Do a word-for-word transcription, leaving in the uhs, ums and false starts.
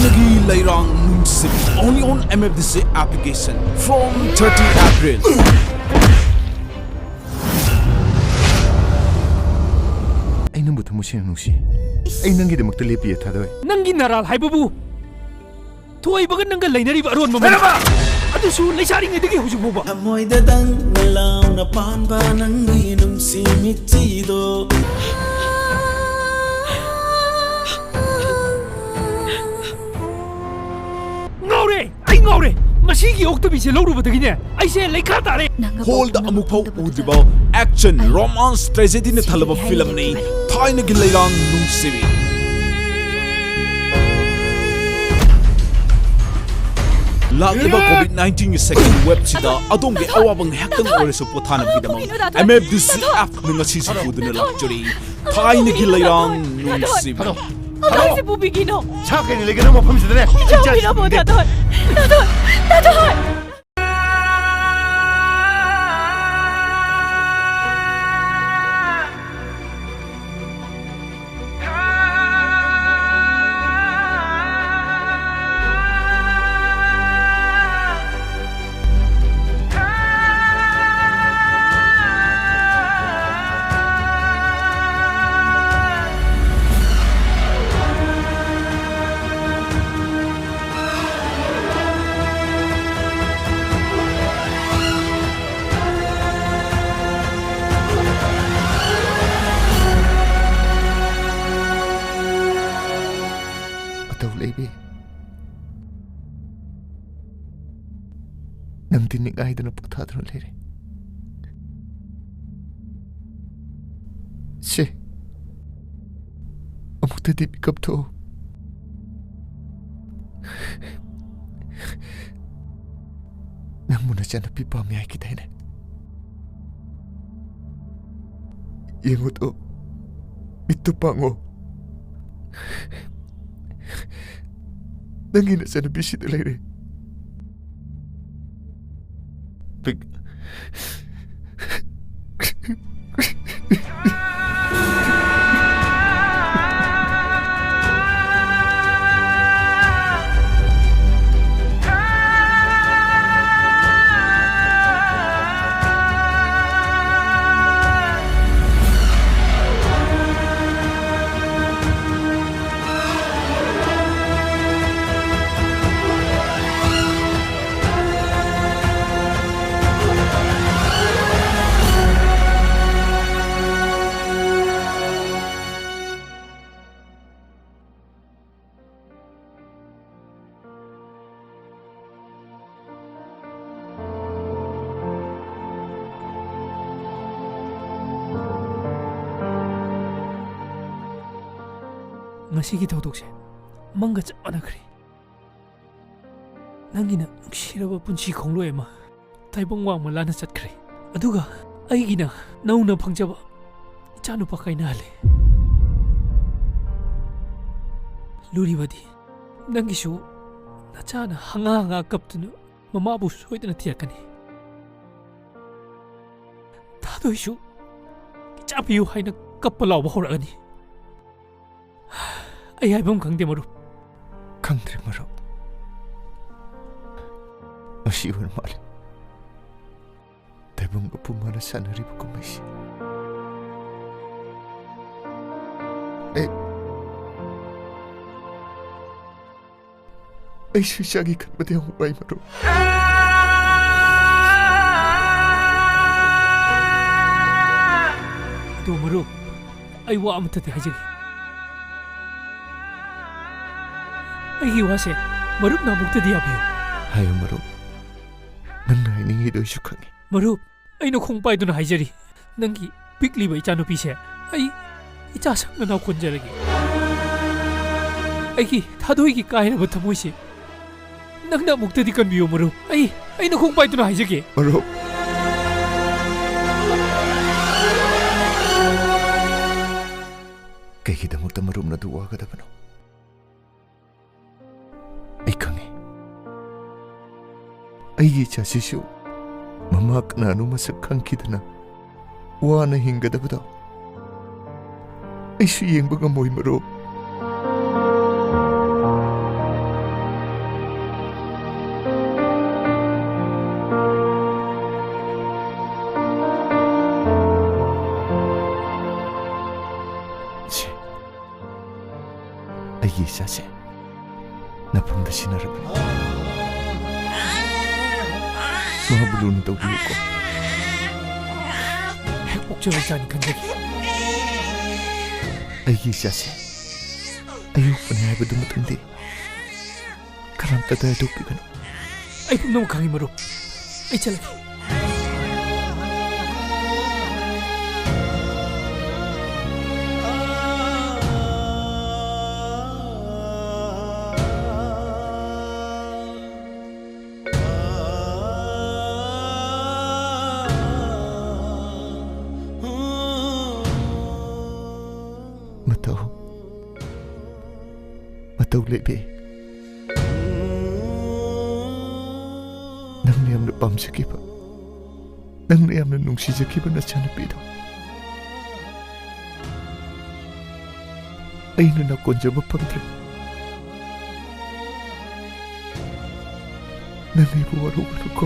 ꯅꯪꯒꯤ ꯂꯩꯔꯥꯡ ꯅꯨꯡꯁꯤꯕꯤ, only on M F D C application from thirty April. ꯑꯩ ꯅꯪꯕꯨ ꯊꯃꯣꯏ ꯁꯦꯡꯅ ꯅꯨꯡꯁꯤ꯫ ꯑꯩ ꯅꯪꯒꯤꯗꯃꯛꯇ ꯂꯦꯞꯄꯤꯌꯦ, ꯊꯥꯗꯣꯏ꯫ ꯅꯪꯒꯤ ꯅꯔꯥꯜ ꯍꯥꯏꯕꯕꯨ ꯊꯣꯏꯕꯒ ꯅꯪꯒ ꯂꯩꯅꯔꯤꯕ ꯑꯔꯣꯟꯕ ꯃꯔꯤ꯫ ꯑꯗꯨꯁꯨ ꯂꯩꯁꯥꯔꯤꯉꯩꯗꯒꯤ ꯍꯧꯖꯤꯛ ꯐꯥꯎꯕ꯫ ꯊꯃꯣꯏꯗ ꯗꯪꯅ ꯂꯥꯎꯅ ꯄꯥꯟꯕ ꯅꯪꯒꯤ ꯅꯨꯡꯁꯤ ꯃꯤꯠꯆꯤꯗꯣ꯫ ꯉꯥꯎꯔꯦ! ꯑꯩ ꯉꯥꯎꯔꯦ! ꯃꯁꯤꯒꯤ ꯑꯣꯛꯇꯕꯤꯁꯦ ꯂꯧꯔꯨꯕꯗꯒꯤꯅꯦ, ꯑꯩꯁꯦ ꯂꯩꯈꯥ ꯇꯥꯔꯦ! ꯍꯣꯜꯗ ꯑꯃꯨꯛ ꯐꯥꯎ ꯎꯗ꯭ꯔꯤꯕ ꯑꯦꯛꯁꯟ, ꯔꯣꯃꯥꯟꯁ, ꯇ꯭ꯔꯦꯖꯦꯗꯤꯅ ꯊꯜꯂꯕ ꯐꯤꯂꯝꯅꯤ ꯊꯥꯏꯅꯒꯤ ꯂꯩꯔꯥꯡ ꯅꯨꯡꯁꯤꯕꯤ꯫ ꯂꯥꯛꯂꯤꯕ COVID nineteenꯒꯤ second waveꯁꯤꯗ ꯑꯗꯣꯝꯒꯤ ꯑꯋꯥꯕ ꯉꯥꯏꯍꯥꯛꯇꯪ ꯑꯣꯏꯔꯁꯨ ꯄꯣꯊꯥꯅꯕꯒꯤꯗꯃꯛ M F D C appꯅ ꯉꯁꯤꯁꯨ ꯄꯨꯗꯨꯅ ꯂꯥꯛꯆꯔꯤ꯫ ꯊꯥꯏꯅꯒꯤ ꯂꯩꯔꯥꯡ ꯅꯨꯡꯁꯤꯕꯤ꯫ ꯑꯉꯥꯡꯁꯤ ꯄꯨꯕꯤꯒꯤꯅꯣ꯫ ꯁꯥ ꯀꯩꯅ ꯂꯩꯒꯗꯕ ꯃꯐꯝꯁꯤꯗꯅꯦ꯫ ꯏꯆꯥꯎ ꯏꯔꯝꯃꯣ, ꯇꯥꯊꯣꯏ꯫ ꯇꯥꯊꯣꯏ! ꯇꯥꯊꯣꯏ! ꯑꯇꯧ ꯂꯩꯕꯤ, ꯅꯪꯗꯤ ꯅꯤꯡꯉꯥꯏꯗꯅ ꯄꯣꯊꯥꯗꯨꯅ ꯂꯩꯔꯦ꯫ ꯁꯦ, ꯑꯃꯨꯛꯇꯗꯤ ꯃꯤꯀꯞ ꯊꯣꯛꯎ꯫ ꯅꯪꯕꯨ ꯅꯆꯟꯅꯨꯄꯤ ꯄꯥꯝꯃꯤ ꯍꯥꯏꯈꯤꯗꯥꯏꯅꯦ? ꯌꯦꯡꯉꯨꯗꯣ, ꯃꯤꯠꯇꯨ ꯄꯥꯡꯉꯣ꯫ ꯅꯪꯒꯤ ꯅꯆꯟꯅꯨꯄꯤ ꯁꯤꯗ ꯂꯩꯔꯦ꯫ ꯄꯤꯛ-, ꯉꯁꯤꯒꯤ ꯊꯧꯗꯣꯛꯁꯦ ꯃꯪꯒ ꯆꯞ ꯃꯥꯟꯅꯈ꯭ꯔꯦ꯫ ꯅꯪꯒꯤꯅ ꯅꯨꯡꯁꯤꯔꯕ ꯄꯨꯟꯁꯤ ꯈꯣꯡꯂꯣꯏ ꯑꯃ ꯇꯥꯏꯕꯪ ꯋꯥꯡꯃ ꯂꯥꯟꯅ ꯆꯠꯈ꯭ꯔꯦ꯫ ꯑꯗꯨꯒ ꯑꯩꯒꯤꯅ ꯅꯧꯅ ꯐꯪꯖꯕ ꯏꯆꯥꯅꯨꯄꯥ ꯀꯥꯏꯅꯍꯜꯂꯦ꯫ ꯂꯨꯔꯤꯕꯗꯤ ꯅꯪꯒꯤꯁꯨ ꯅꯆꯥꯅ ꯍꯉꯥ ꯍꯉꯥ ꯀꯞꯇꯨꯅ ꯃꯃꯥꯕꯨ ꯁꯣꯏꯗꯅ ꯊꯤꯔꯛꯀꯅꯤ꯫ ꯊꯥꯗꯣꯏꯁꯨ "ꯏꯆꯥ ꯄꯤꯌꯨ" ꯍꯥꯏꯅ ꯀꯞꯄ ꯂꯥꯎꯕ ꯍꯧꯔꯛꯑꯅꯤ꯫ ꯑꯩ ꯍꯥꯏꯐꯝ ꯈꯪꯗꯦ, ꯃꯔꯨꯞ꯫ ꯈꯪꯗ꯭ꯔꯦ, ꯃꯔꯨꯞ꯫ ꯃꯁꯤ ꯑꯣꯏꯔ ꯃꯥꯜꯂꯦ ꯇꯥꯏꯕꯪ ꯃꯄꯨꯝ ꯃꯥꯅ ꯁꯥꯟꯅꯔꯤꯕ ꯀꯨꯝꯍꯩꯁꯤ꯫ ꯑꯦ, ꯑꯩꯁꯨ ꯏꯆꯥꯒꯤ ꯈꯟꯕꯗ ꯌꯥꯝ ꯋꯥꯏ, ꯃꯔꯨꯞ꯫ ꯑꯗꯣ ꯃꯔꯨꯞ, ꯑꯩ ꯋꯥ ꯑꯃꯇꯗꯤ ꯍꯥꯏꯖꯒꯦ꯫ ꯑꯩꯒꯤ ꯋꯥꯁꯦ ꯃꯔꯨꯞꯅ ꯑꯃꯨꯛꯇꯗꯤ ꯌꯥꯕꯤꯌꯨ꯫ ꯍꯥꯏꯌꯨ ꯃꯔꯨꯞ, ꯅꯪꯅ ꯍꯥꯏꯅꯤꯡꯉꯤꯗꯣ ꯑꯩꯁꯨ ꯈꯪꯉꯤ꯫ ꯃꯔꯨꯞ, ꯑꯩꯅ ꯈꯣꯡ ꯄꯥꯏꯗꯨꯅ ꯍꯥꯏꯖꯔꯤ, ꯅꯪꯒꯤ ꯄꯤꯛꯂꯤꯕ ꯏꯆꯥꯅꯨꯄꯤꯁꯦ ꯑꯩ ꯏꯆꯥ ꯁꯛ ꯃꯅꯥꯎ ꯀꯣꯟꯖꯔꯒꯦ꯫ ꯑꯩꯒꯤ ꯊꯥꯗꯣꯏꯒꯤ ꯀꯥꯏꯔꯕ ꯊꯃꯣꯏꯁꯦ ꯅꯪꯅ ꯑꯃꯨꯛꯇꯗꯤ ꯀꯟꯕꯤꯌꯨ, ꯃꯔꯨꯞ꯫ ꯑꯩ, ꯑꯩꯅ ꯈꯣꯡ ꯄꯥꯏꯗꯨꯅ ꯍꯥꯏꯖꯒꯦ꯫ ꯃꯔꯨꯞ, ꯀꯩꯒꯤꯗꯃꯛꯇ ꯃꯔꯨꯞꯅ ꯑꯗꯨ ꯋꯥꯒꯗꯕꯅꯣ? ꯑꯩ ꯈꯪꯉꯤ꯫ ꯑꯩꯒꯤ ꯏꯆꯥꯁꯤꯁꯨ ꯃꯃꯥ ꯀꯅꯥꯅꯣ ꯃꯁꯛ ꯈꯪꯈꯤꯗꯅ ꯋꯥꯅ ꯍꯤꯡꯒꯗꯕꯗꯣ ꯑꯩꯁꯨ ꯌꯦꯡꯕ ꯉꯝꯃꯣꯏ, ꯃꯔꯨꯞ꯫ ꯁꯦ, ꯑꯩꯒꯤ ꯏꯆꯥꯁꯦ ꯅꯐꯝꯗ ꯁꯤꯟꯅꯔꯕꯅꯤ꯫ ꯃꯍꯥꯛꯄꯨ ꯂꯨꯅ ꯇꯧꯕꯤꯌꯨꯀꯣ꯫ ꯍꯦꯛ ꯄꯣꯛꯆꯕ ꯏꯆꯥꯅꯤ ꯈꯟꯖꯈꯤ꯫ ꯑꯩꯒꯤ ꯏꯆꯥꯁꯦ ꯑꯌꯣꯛꯄꯅꯤ ꯍꯥꯏꯕꯗꯨꯃꯇꯪꯗꯤ ꯀꯅꯥꯝꯇꯗ ꯍꯥꯏꯗꯣꯛꯄꯤꯒꯅꯨ꯫ ꯑꯩ ꯄꯨꯝꯅꯃꯛ ꯈꯪꯏ, ꯃꯔꯨꯞ꯫ ꯑꯩ ꯆꯠꯂꯒꯦ꯫ ꯕꯦꯕꯤ, ꯅꯪꯅ ꯌꯥꯝꯅ ꯄꯥꯝꯖꯈꯤꯕ, ꯅꯪꯅ ꯌꯥꯝꯅ ꯅꯨꯡꯁꯤꯖꯈꯤꯕ ꯅꯆꯥꯅꯨꯄꯤꯗꯣ ꯑꯩꯅ ꯅꯥꯀꯣꯟꯖꯕ ꯐꯪꯗ꯭ꯔꯦ꯫ ꯅꯪ ꯑꯩꯕꯨ ꯋꯥꯔꯧꯒꯅꯨꯀꯣ꯫